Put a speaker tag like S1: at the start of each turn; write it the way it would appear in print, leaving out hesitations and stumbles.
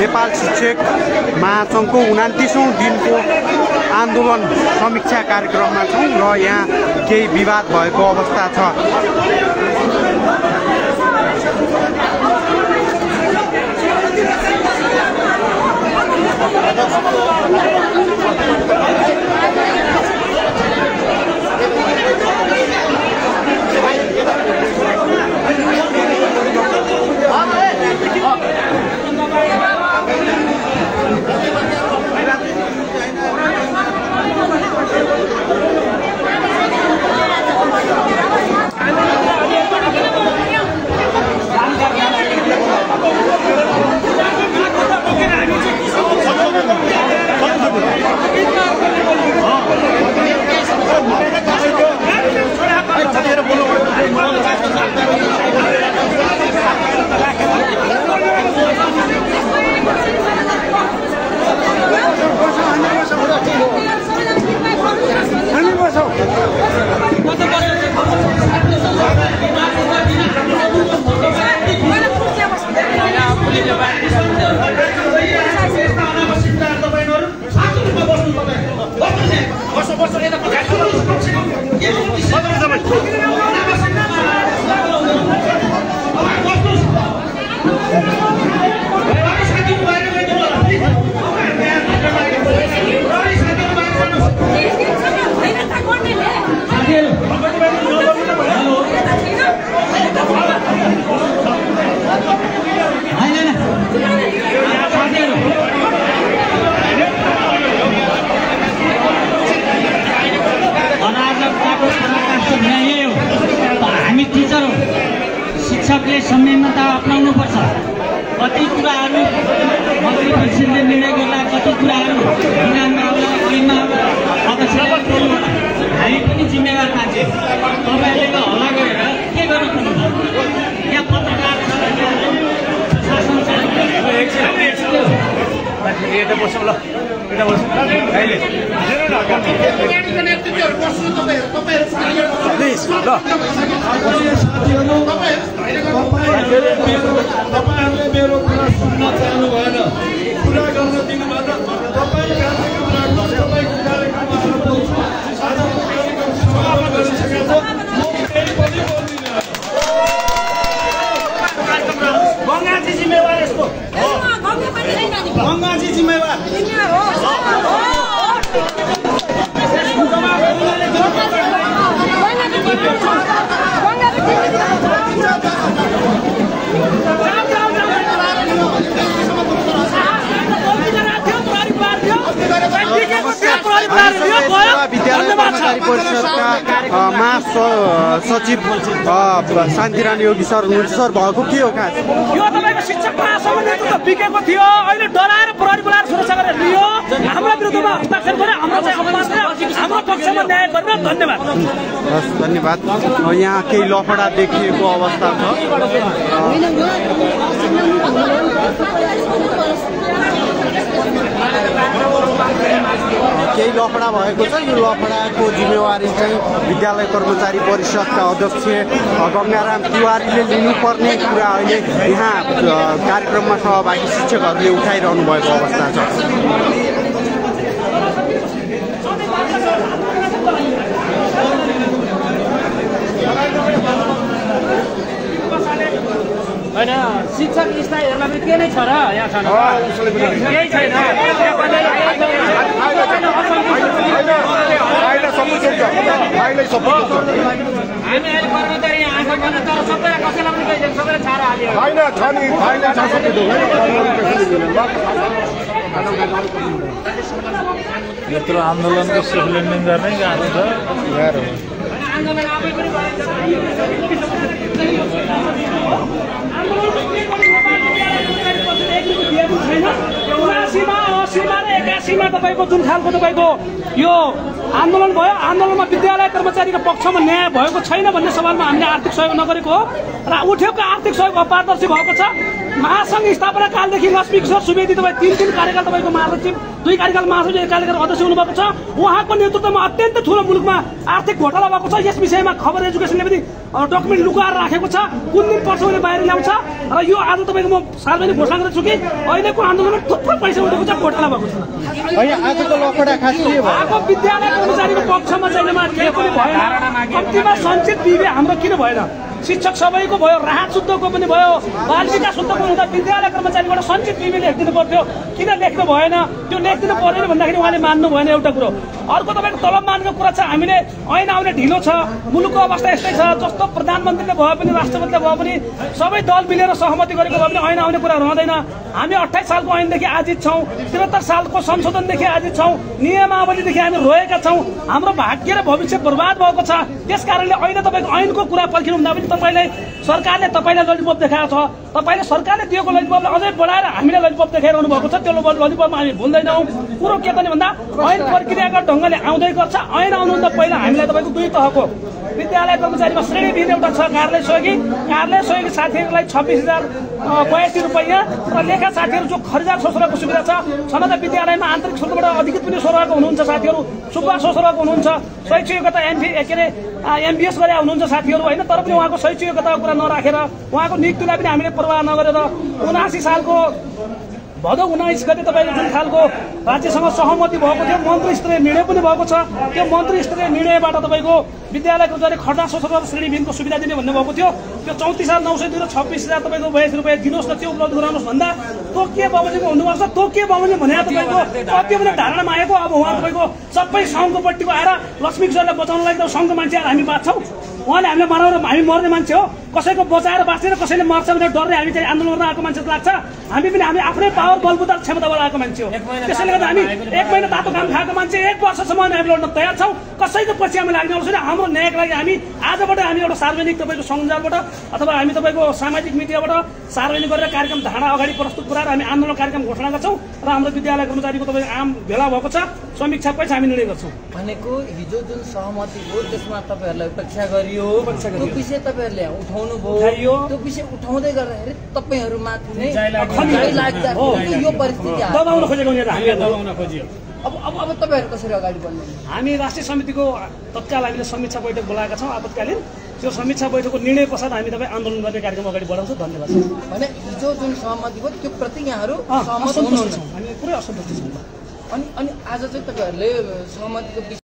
S1: नेपाल शिक्षक महासङ्घको 29औं दिनको आन्दोलन समीक्षा कार्यक्रममा छौँ र यहाँ केही विवाद भएको अवस्था छ।
S2: शिक्षकले संयमता अपनाउनुपर्छ। कति कुराहरू मन्त्री परिषदले निर्णय गर्दा कति कुराहरू अध्यक्षले बोल्नु हामी पनि जिम्मेवार मान्छे। तपाईँले त हल्ला गरेर के गर्नु पर्छ? यहाँ पत्रकार
S3: तपाईहरुले मेरो कुरा सुन्न चाहनु भएन, कुरा गर्न दिनु भएन। तपाईको कार्यक्रममा गंगाजी जिम्मेवार यसको गंगाजी जिम्मेवार
S1: विद्यालय कर्मचारी परिषदका महासचिव शान्तिरानी योगी सर हुनुहुन्छ। सर भएको के हो खास?
S4: यो तपाईको शिक्षक महासभा नेतृत्व बिकेको थियो, अहिले डराएर प्रहरी बोलाएर सुरक्षा गरेर लियो। हाम्रो विरुद्धमा हस्ताक्षर गरे, हाम्रो पक्षमा न्याय गरेर। धन्यवाद।
S1: हस्, धन्यवाद। यहाँ केही लफडा देखिएको अवस्था छ। केही लफडा भएको छ। यो लफडाको जिम्मेवारी चाहिँ विद्यालय कर्मचारी परिषदका अध्यक्ष गंगाराम तिवारीले लिनुपर्ने कुरा अहिले यहाँ कार्यक्रममा सहभागी शिक्षकहरूले उठाइरहनु भएको अवस्था छ।
S4: हैन शिक्षक स्थायी हेर्न पनि के नै छ र यहाँ छैन, केही छैन। हामी अहिले कर्मचारी आएको भने तर सबै कसैलाई पनि गइदिन्छ, सबैले छाडा हाल्यो।
S3: हैन छ नि, फाइल छ सबै
S5: यत्रो आन्दोलनको सिभलिङ गर्नै गाह्रो छ।
S4: आन्दोलन आफै पनि मा तपाईको जुन खालको तपाईको यो आन्दोलन भयो, आन्दोलनमा विद्यालय कर्मचारीको पक्षमा न्याय भएको छैन भन्ने सवालमा हामीले आर्थिक सहयोग नगरेको हो र उठेको आर्थिक सहयोग अपारदर्शी भएको छ। महासङ्घ स्थापना कालदेखि लक्ष्मी किशोर सुवेदी तपाईँ 3 कार्यकाल तपाईँको महासचिव 2 कार्यकाल महासचिव 1 कार्यकाल अध्यक्ष हुनुभएको छ। उहाँको नेतृत्वमा अत्यन्त ठुलो मुलुकमा आर्थिक घोटाला भएको छ। यस विषयमा खबर एजुकेसनले पनि डकुमेन्ट लुकाएर राखेको छ। कुन दिन पर्छ भने बाहिर ल्याउँछ र यो आज तपाईँको म सार्वजनिक घोषणा गर्दैछु कि अहिलेको आन्दोलनमा थुप्रो पैसा उठेको छ, घोटाला भएको छ।
S1: आजको लफडा खास के भयो?
S4: आएको विद्यालय कर्मचारीको पक्षमा चाहिँ केही पनि भएन। कम्तीमा सञ्चित बिबे हाम्रो किन भएन? शिक्षक सबैको भयो, राहत शुद्धको पनि भयो, बाल विकास शुद्धको हुँदा विद्यालय कर्मचारीबाट सञ्चित बिबे लेखिदिनु पर्थ्यो। किन लेख्नु भएन? त्यो लेखिदिनु परेन भन्दाखेरि उहाँले मान्नु भएन एउटा कुरो। अर्को तपाईँको तलब मानको कुरा छ। हामीले ऐन आउने ढिलो छ, मुलुकको अवस्था यस्तै छ। जस्तो प्रधानमन्त्रीले भयो पनि राष्ट्रपतिले भयो पनि सबै दल मिलेर सहमति गरेको भयो भने ऐन आउने कुरा रहँदैन। हामी 28 सालको ऐनदेखि आजित छौँ, 73 सालको संशोधनदेखि आजित छौँ, नियमावलीदेखि हामी रोएका छौँ। हाम्रो भाग्य र भविष्य बर्बाद भएको छ। त्यस कारणले अहिले तपाईँको ऐनको कुरा पर्खिनु हुँदा पनि तपाईँलाई सरकारले तपाईँलाई ललिपप देखाएको छ। तपाईँले सरकारले दिएको ललिपपलाई अझै बढाएर हामीलाई ललिपप देखाइरहनु भएको छ। त्यो ललिपपमा हामी भुल्दैनौँ। कुरो के त भन्दा ऐन प्रक्रियाको ढङ्गले आउँदै गर्छ। ऐन आउनुभन्दा पहिला हामीलाई तपाईँको 2 तहको विद्यालय कर्मचारीमा श्रेणीविहीन एउटा छ कार्यालय सहयोगी साथीहरूलाई 26,082 रुपियाँ र लेखा साथीहरू जो खरिदार सोसराको सुविधा छ। छन त विद्यालयमा आन्तरिक शुल्कबाट अधिकृत पनि सोसराको हुनुहुन्छ साथीहरू, सुब्बा सोसराको हुनुहुन्छ, शैक्षिक योग्यता एमबिएस गरे हुनुहुन्छ साथीहरू होइन। तर पनि उहाँको शैक्षिक योग्यताको कुरा नराखेर उहाँको नियुक्तिलाई पनि हामीले परवाह नगरेर 79 सालको भदौ 19 गते तपाईँको जुन खालको राज्यसँग सहमति भएको थियो, मन्त्री स्तरीय निर्णय पनि भएको छ। त्यो मन्त्री स्तरीय निर्णयबाट तपाईँको विद्यालय कर्मचारी खर्च सोसर श्रेणीविहीनको सुविधा दिने भन्ने भएको थियो। त्यो 34,902 र 26,000 तपाईँको 82 रुपियाँ दिनुहोस् न, त्यो उपलब्ध गराउनुहोस् भन्दा तोकिए बमोजिमको हुनुपर्छ। तोकिए बमोजिम भने तपाईँको कति पनि धारणामा आएको। अब उहाँ तपाईँको सबै सङ्घको पट्टिको आएर लक्ष्मी किशोरलाई बचाउन लागि त सङ्घको मान्छे आएर हामी बाँच्छौँ। उहाँले हामीलाई मराएर हामी मर्ने मान्छे हो। कसैको बचाएर बाँच्ने र कसैले मर्छ भनेर डरले हामी चाहिँ आन्दोलन गर्न आएको मान्छे लाग्छ। हामी पनि हामी आफ्नै पावर बलबुता क्षमताबाट आएको मान्छे हो। त्यसैले गर्दा हामी 1 महिना तातो काम खाएको मान्छे 1 वर्षसम्म हामी लड्न तयार छौँ। कसैको पछि हामी लाग्ने अवसर हाम्रो न्यायको लागि हामी आजबाट हामी एउटा सार्वजनिक तपाईँको सञ्जालबाट अथवा हामी तपाईँको सामाजिक मिडियाबाट सार्वजनिक गरेर कार्यक्रम धारणा अगाडि प्रस्तुत गराएर हामी आन्दोलन कार्यक्रम घोषणा गर्छौँ र हाम्रो विद्यालय कर्मचारीको तपाईँको आम भेला भएको छ। समीक्षा पछि हामी निर्णय गर्छौँ।
S6: भनेको हिजो जुन सहमति हो त्यसमा तपाईँहरूलाई उपेक्षा गरियो, त्यो विषय तपाईँहरूले उठाउनु भयो। त्यो विषय उठाउँदै गर्दाखेरि तपाईँहरूमाथि नै लाग्दा यो परिस्थिति
S4: दबाउन खोजेको दबाउन खोजियो।
S6: अब तपाईँहरू कसरी अगाडि बढ्नु?
S4: हामी राष्ट्रिय समितिको तत्काल हामीले समीक्षा बैठक बोलाएका छौँ आपतकालीन। त्यो समीक्षा बैठकको निर्णय पश्चात हामी तपाईँ आन्दोलन गर्ने कार्यक्रम अगाडि बढाउँछौँ। धन्यवाद।
S6: भने हिजो जुन सहमति भयो त्यो प्रति यहाँहरू
S4: सहमत हुनुहुन्छ? हामी पुरै असन्तुष्ट छौँ।
S6: अनि आज चाहिँ तपाईँहरूले सहमतिको